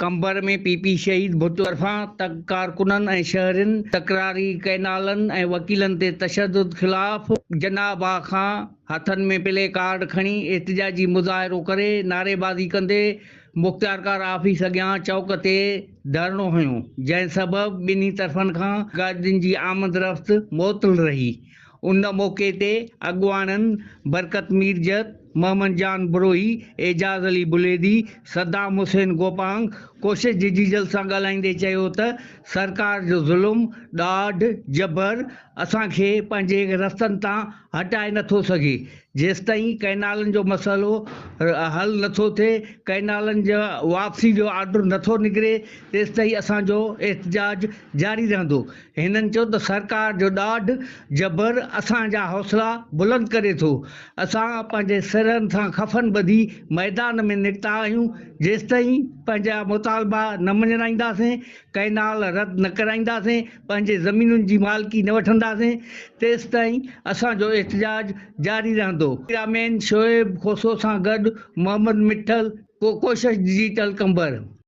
Qambar ۾ P P شهيد ڀٽو طرفان تڪ ڪارڪنن ۽ شهرين تڪراري ڪئنالن ۽ وڪيلن تي تشدد خلاف جناح باغ کان هٿن ۾ پلي ڪارڊ کڻي احتجاجي مظاهرو ڪري نعريبازي ڪندي مختيارڪار آفيس اڳيان چوڪ تي ڌرڻو هنيو جنهن سبب ٻنهي طرفن کان گاڏين جي آمد رفت معطل رهي ان موقعي تي اڳواڻن برڪت ميرجت، محمد جان بروهي، اعجاز علي بليدي، صدام حسين گوپانگ، ڪوشش ججيجل سان ڳالهائيندي چيو ته سرڪار جو ظلم، ڏاڍ، جبر اسان کي پنهنجي رستن تان هٽائي نٿو سگهي، جيستائين ڪئنالن جو مسئلو حل نٿو ٿئي، ڪئنالن جي واپسي جو آرڊر نٿو نڪري تيستائين اسان جو احتجاج جاري رهندو. هنن چيو ته سرڪار جو ڏاڍ جبر اسان جا حوصلا بلند ڪري ٿو، اسان پنهنجي سرن سان خفن ٻڌي ميدان ۾ نڪتا آهيون، جيستائين پنهنجا مطالبا نه مڃرائينداسين، ڪئنال رد نه ڪرائينداسين، پنهنجي زمينن جي مالڪي نه وٺنداسين، تيستائين اسان جو احتجاج جاري رهندو. ڪئميرامين شعيب کوسو سان گڏ محمد مٺل، ڪوشش ڊجيٽل قمبر.